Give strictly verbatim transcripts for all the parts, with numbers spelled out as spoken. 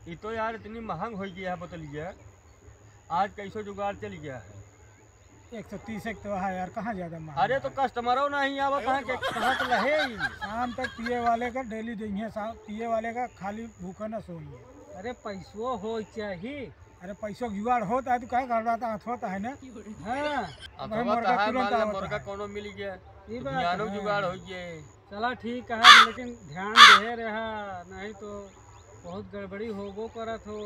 ई तो यार इतनी महंग होइ गया है बोतलिया, आज कैसो जुगाड़ चल गया है। एक सौ तीस एक तो है यार, कहाँ ज्यादा महंगा अरे तो है? कस्टमरो नहीं आवत है कि कहाँ से लहे ई? शाम तक पिए वाले का डेली देंगे, शाम पिए वाले का खाली भूखा न सोइए। अरे पैसो हो चाहिए। अरे पैसो जुगाड़ होता है तो काहे घबराता, हाथ होता है ना। हाँ। अब भाई हम मुर्गा आता है, तुरंत मान ले आवता मुर्गा है। कौनो मिल गया, ई तो बात भियानो है। जुगाड़ हो गए। चला ठीक है, लेकिन ध्यान दे रहा, नहीं तो बहुत गड़बड़ी होबो करत हो,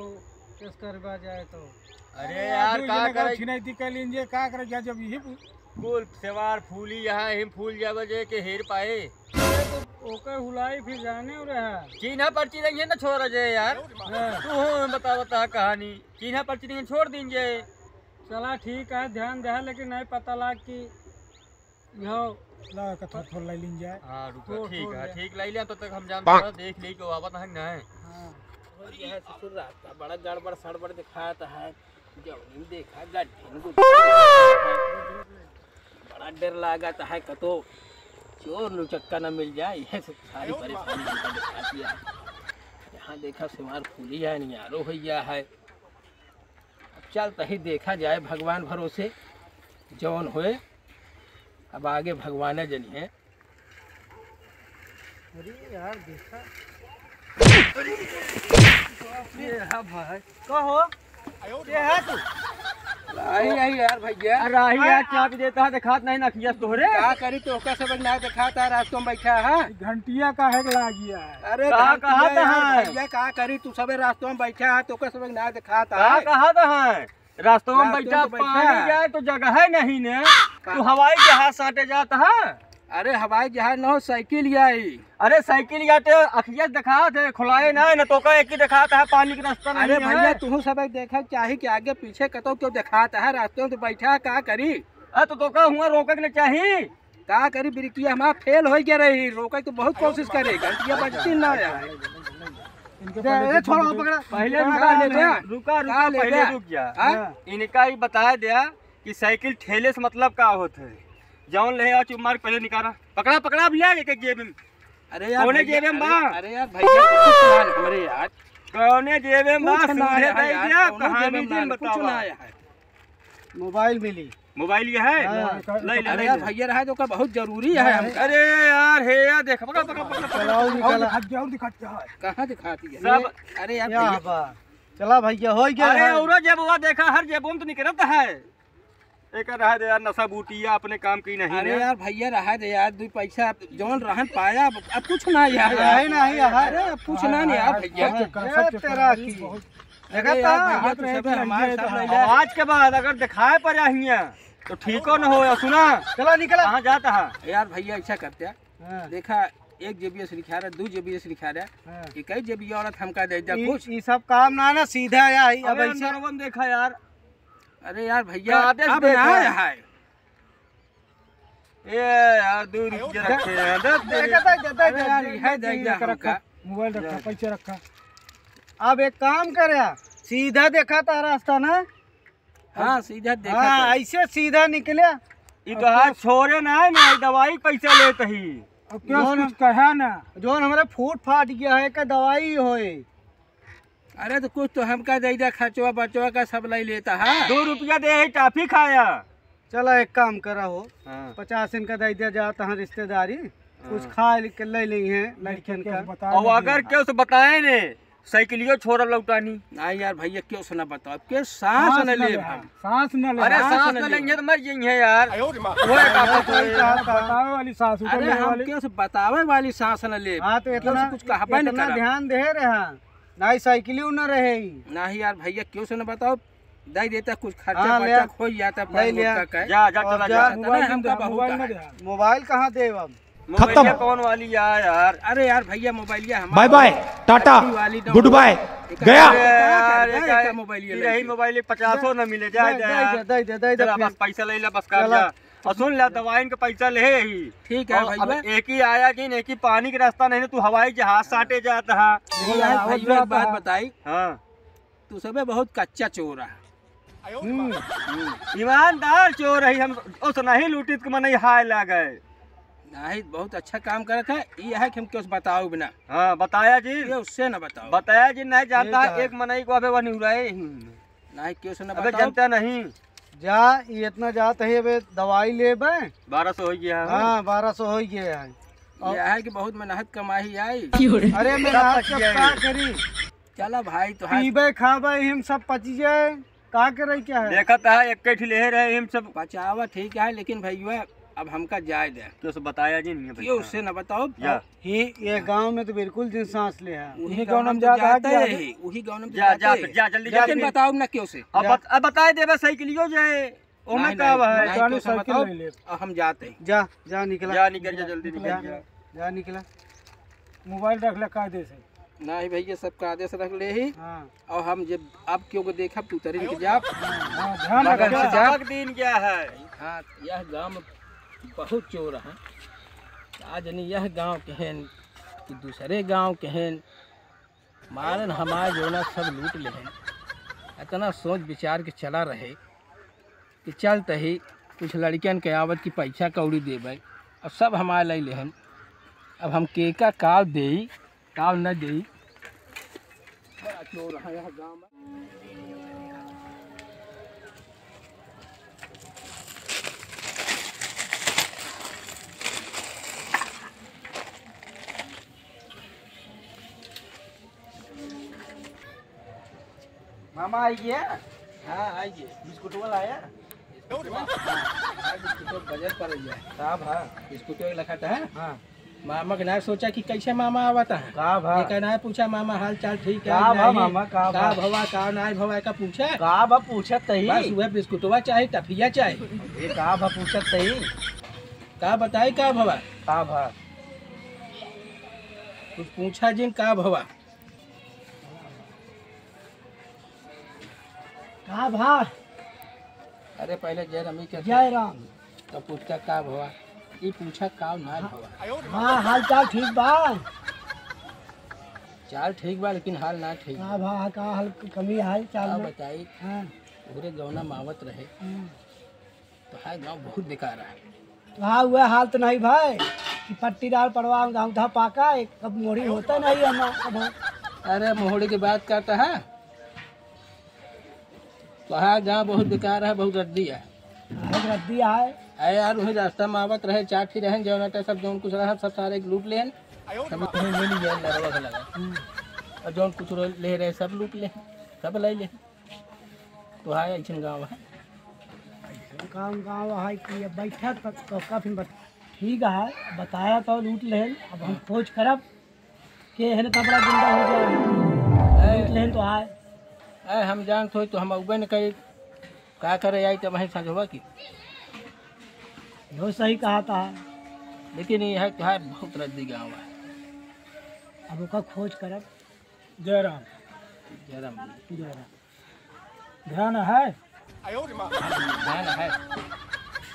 केस करवा जाए तो। अरे अरे यार, यार, का करे? छिनैती कर लीजिए, का करे जा जब यही पू- कुल सेवार फूली यहाँ, हिम फूल जावे जे के हेर पाए। अरे तो ओकर हुलाई फिर जाने रहा। चीन्हा पर्ची नहीं है ना छोड़ जे यार। हाँ। तू हो बता, बता कहानी। चीन्हा पर्ची नहीं छोड़ दीजिए। चला ठीक है, ध्यान दे, लेकिन नहीं पता लाग कि यो ला, का थोड़ा, थोड़ा लाई लीन जाए। हाँ, रुको, थोड़ा, ठीक थोड़ा है, ले। ठीक लाई लिया, तब तक हम जान पाक। थोड़ा देख ले, क्यों आवत है ना। हाँ। और यह ससुर रास्ता बड़ा गड़बड़ सड़बड़ दिखाता है, जौनी में देखा गड्ढे में घुस गया है। बड़ा डर लागत है, कतो चोर लुचक्का न मिल जाए, यह सब सारी परेशानी हमका दिखाती है। यहाँ देखा, सिवार फूली है, नियारो हो गया है। अब चल तही देखा जाए भगवान भरोसे जौन होए, अब आगे भगवाने जनिहे। अरे यार देखा, अरे ये है भाई, का हो? ये है तू? राही है यार भैया। अरे राही है, चाबी देता है, दिखात नहीं ना किया तोहरे। का करी तो ओकर सब ना दिखाता है, रास्तों में बैठा है। घंटिया का है लागिया है। अरे का घंटिया कहत यार है? भैया का करी तू सबे रास्तों में बैठा है तो ओकर सब ना दिखाता का है। कहत है? रास्तों में रास्तों बैठा, में बैठा पानी है। जाए तो जगह है नहीं ने, का? तू हवाई जहाज साटे जात है। अरे हवाई जहाज न हो, साइकिल आई। अरे साइकिल या तो अखिया दिखात है, खुलाए ना, न तो का एक ही दिखात है, पानी के रास्ता अरे नहीं भैया, है। तू सब देखा चाही कि आगे पीछे कतो क्यों दिखात है, रास्तों में तो बैठा है, का करी? अरे तो, तो का हुआ रोके के न चाही? का करी, ब्रेकिया हमार फेल होइ गया रही, रोके तो बहुत कोशिश करे, घंटिया बजती ना यार। इनके दे, पहले ए, छोड़ो, पकड़ा। पहले पकड़ा रुका, ले रुका, बे। रुका, रुका, का ले पहले बे? रुक जा। हाँ? इनका ही बताया दिया कि साइकिल ठेले से मतलब का होत है। जौन ले आ, चुप मार, पहले निकाला। पकड़ा, पकड़ा, अब ले एक, एक जेब में। अरे यार कौने भैया, जेब में अरे, बा? अरे यार भैया, कुछ ना हमरे यार। कौने जेब में बा? कुछ ना सीधे है दे यार, दिया, कौनो कहानी जेब में जिन ना, कुछ बतावा। ना है। मोबाइल मिली। मोबाइल ये है? हाँ। ले, ले, अरे ले, यार ले। भैया रहा तो का बहुत जरूरी है नहीं। हमका। अरे यार, हे यार, देख, पकड़, पकड़, पकड़, पकड़। चलाओ, और निकला। दिखा, और दिखा, क्या है? कहाँ दिखाती है? सब अरे यार ये भैया। बा। चला भैया, हो गया अरे है। औरो जेबवा देखा, हर जेबों में तो निकलता है। एक रहा दे यार, नशा बूटी या अपने काम की नहीं अरे है। यार भैया रहा दे यार, दो पैसा जौन रहन पाया, अब, अब कुछ ना यार। नहीं, नहीं, यार। अरे अब कुछ ना, नहीं यार हाँ, भैया। सब चक्कर, ए, सब चक्कर। तेरा की। बहुत देखा अरे यार था? भैया, हाथ तू में सब तो हमार लग सब गया ले था। ले। आज के बाद अगर दिखाए पर हियां तो ठीको न हो। सुना, चला निकला। कहाँ जाता है? यार भैया, ऐसा करते हैं। हाँ। देखा, एक जेबिया से लिखा रहा, दो जेबिया से लिखा रहा, हाँ। कि कई जेबिया औरत हमका दे दिया ई, कुछ। ई सब काम ना, ना सीधा आया ही, अब अबे ऐसे अंदरवन देखा यार। अरे यार भैया, का आदेश अब देख ना रहा है। है। ए यार, दो रुपया रखे हैं, दे, दे, दे। दे, दे, दे, अरे यार, दे, ये दे, दे, दे, दे, रखा, हमका। मोबाइल रखा, जा। पैसे रखा। अब एक काम करे, सीधा देखा था रास्ता ना। हाँ, सीधा देखा हाँ, था। ऐसे सीधा निकले। ई अब तो हाथ क्या छोड़े ना है, ना दवाई पैसा लेत ही। अब क्या जौन कुछ कहा ना, जौन हमारे फूट फाट गया है, का दवाई होए। अरे तो कुछ तो हमका दे दे, खर्चवा बर्चवा का सब ले लेता है। दो रुपया दे है, टाफी खाया। चला एक काम करा हो, हाँ। पचास इनका दे दिया जा, तहाँ रिश्तेदारी, कुछ हाँ। खा के ले ली हैं लड़कियन का। और अगर केहू से बताए ने, साइकिलियो छोड़ लौटानी। ना यार भैया, केहू से ना बताओ, के सांस सांस न न ले ले, हम। सांस न ले। अरे सांस सांस न न ले। लेंगे तो मर जाएंगे यार। आयो रे माँ। वो एक आफत है। बतावे वाली सास, ऊपर अरे लेने हम वाली। केहू से बतावे वाली सांस न ले। हाँ, तो केहू से इतना, कुछ कहबे न इतना करब। ध्यान दे रहे हैं। ना ही साइकिल न रहे ही। ना ही यार भैया, केहू से न बताओ, दे देता कुछ खर्चा हाँ, ले बर्चा आ। खोई जाता, ले पाँच लिया। रुपया का है। जा, जा, और चला जा, जा। मोबाइल ना, दे, हमका बहुत मोबाइल ना है। दे। मोबाइल कहाँ देब अब? मोबाइलिया खत्म। कौन वाली है यार? अरे यार भैया, मोबाइलिया हमारा बाय बाय, टाटा, अच्छी वाली ना गुड हो। बाय, एक गया। अरे यार, क्या एक कर, एक का मोबाइलिया ये रही लेके। मोबाइल पचासो ना मिले, जा, दे, जा दे, यार। दे, दे, दे, दे, चला, फिर। बस पैसा ले ला, बस काम चला। जा। और सुन ला, दवाई इनका पैसा ले ही। ठीक है और अब भैया। एक ही आया कि एक ही पानी के रास्ता नहीं, तू हवाई जहाज साटे जाता है। नहीं यार भैया, एक बात बताई। हाँ। तू सबे बहुत कच्चा चोर है। हम्म। हम्म। ईमानदार चोर है, हम उस नहीं लूटित के मनई हाय लागे। नहीं, बहुत अच्छा काम करत है। ई है कि हम केहू से बताउब ना। हाँ, बताया जिन। केहू से ना बताउब। बताया जिन, नहीं जानता। ठीक है। एक मनई को अबे वह निहुराए ही नहीं। नहीं, केहू से ना अबे बताउब। जानता नहीं। जा, ई इतना जात है, अबे दवाई लेबे। बारह सौ होइ गया है। हाँ, बारह सौ होइ गया है। ई है कि बहुत मेहनत कमाई आई। अरे, मेहनत कब का करी? चला भाई, तो पीबे, खाबे, हम सब पची जाए। का करे, क्या है? देखत है, एक ही ठे लेहे रहे हम सब। पचावा ठीक है, लेकिन भैया, अब हमका जाए दे। केहू से बताया जिन, नहीं भैया। केहू से ना बताउब। या। ही, ये गाँव में तो बिल्कुल जिन सांस ले है। उही गाँव में तो जाता है, उही गाँव में तो जा, जाता जा, है। जा, जल्दी जा, लेकिन जल्दी। बताउब ना केहू से। अब जा। बत-, अब बताए देबे, साइकिलियो जाए, ओमे नहीं, का नहीं, है? नहीं, केहू से साइकिल बताउब, ले ले। अब हम जाते हैं। जा, जा निकला। जा निकल जा, जल्दी निकल जा। जा। जा निकला। मोबाइल रख ले कायदे से। नहीं भैया, सब कायदे से रख ले ही। हाँ। और हम जब आप केहू को देखब, तू तरी के जाब। हाँ, ध्यान बगल रख। से जाब। सबक दिन क्या है? हाँ, यह गाँव में बहुत चोर हैं। आज नहीं यह गाँव के हैं कि दूसरे गाँव के हैं, मारन हमार जोना सब लूट लेहन। इतना सोच विचार के चला रहे कि चलते ही कुछ लड़कियन के आवत की पैसा कौड़ी देबै, अब सब हमार लइ लेहन। अब हम केका काव देई, काव न देई। बड़ा चोर है यह गाँव में। मामा आई गया? हाँ, आई गया। बिस्कुटवा लाया? हाँ, बिस्कुटवा बाजार पर आई है। का भा? बिस्कुटवा लखत है। हाँ। मामा के ना सोचा कि कैसे मामा आवत है। का भा? ये कहना है, पूछा मामा हाल चाल ठीक है, का भा नहीं? मामा, का का भा? भवा, का नाय भवा, का पूछा? का भा पूछत तही? बस वह बिस्कुटवा चाही, टफिया चाही। ये का भा पूछत तही? का बताई का भवा? का भा? कुछ पूछा जिन का भवा? का भा? अरे पहले जय राम ही कहते। जय राम। तो पूछता का भवा? ई पूछा का नाय भवा? हाँ, हाल चाल ठीक बा? चाल ठीक बा, लेकिन हाल ना ठीक का बा। भा, का हाल कमी हाल चाल का में? बताई? हाँ। ओकरे गौना मावत रहे। हाँ। तो हाय गाँव बहुत बेकार है। हाँ, वह हाल तो नहीं भाई कि पट्टीदार पड़वा गाँव था पाका, कब मोड़ी होता नहीं हम अब। अरे मोहड़ी की बात करता है, तो हाय गाँव बहुत बेकार है, बहुत रद्दी है। बहुत रद्दी है। अरे यार, वही रास्ता में आवत रहे, चार ठी रहे, जौन अटे सब जौन कुछ रहा, सब सारे लूट लेन, सब ले लिया, नरवा के लगा। हम्म। और जौन कुछ ले रहे, सब लूट ले, सब ले ले। तो है ऐसन गाँव है। ऐसन गाँव, गाँव है कि अब बैठा तो, तो काफी बत-, ठीक है, बताया तो लूट लेन, अब हम हाँ। खोज करब, के है ना, इतना बड़ा गुंडा हो गया है। ए, लूट लेन तो आए। ए, हम जानत होई तो हम अउबे न करी, का करे आई तब वहीं सजवा की। यो सही कहा था। लेकिन ये है, तोहार बहुत रद्दी गाँव है। अब ओका खोज करब। जय राम। जय राम। जय राम। ध्यान है? ध्यान है।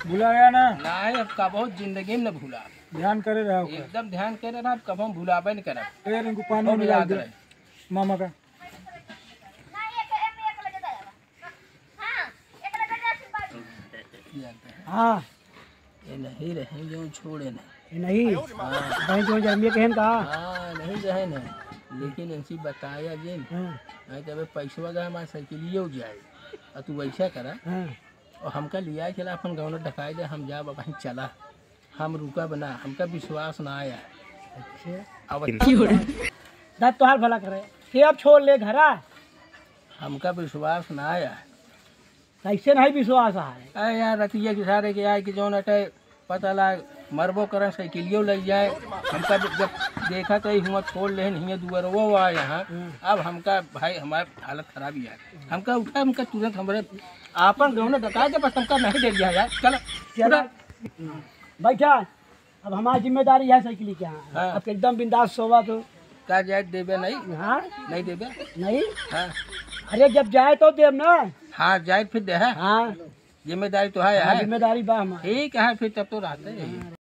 भुलाया ना? नहीं, अब कबहू जिंदगी में न भुला। ध्यान करे रहो का? एकदम ध्यान करे रहो, अब कबहू भुलाबे न करब। ए, रिंकू, पानी खूब में डाल याद दे। रहे। मामा का। हाँ। ये नहीं रहे, जो छोड़े नहीं। ये नहीं? हाँ। भाई जो जन्मिए कहन का? हाँ, नहीं रहे नहीं। लेकिन इनसे बताया जिन। हाँ। नहीं तो अबे पैसवा का हमारे साइकिलियो जाए। और तू वैसा करा। हाँ। और हमका लिया चला अपन गौना ढकाई दे, हम जाब अब कहीं चला। हम रुका बना, हमका विश्वास ना आया। अच्छा। अब दा तोहार भला करे। के अब छोड़ ले घरा? हमका विश्वास ना आया। कैसे नहीं विश्वास आए? अरे यार, रतिया के सारे के आए कि जौन अटे पता लाग मरबो करन, साइकिलियो लग जाए। हमका जब, जब देखा तो हुआ छोड़ लेहन, हियाँ दुअरवो आए यहाँ। हम्म। अब हमका भाई हमार हालत खराब ही है। हमका उठा, हमका तुरंत हमरे आपन गौना डका दे, बस हमका नहीं डर गया यार। चल, चल। उठा। बैठा। अब हमार जिम्मेदारी है साइकिल के यहाँ। हाँ। अब एकदम बिंदास सोवा तो। का जाए देबे नहीं? हाँ? नहीं देबे? नहीं? हाँ। अरे जब जाए तो देब ना। हाँ, जाए फिर दे, हाँ? हाँ। जिम्मेदारी तो है, हाँ, है? जिम्मेदारी बा हमार। ठीक है, फिर तब तो रहते हैं। हाँ।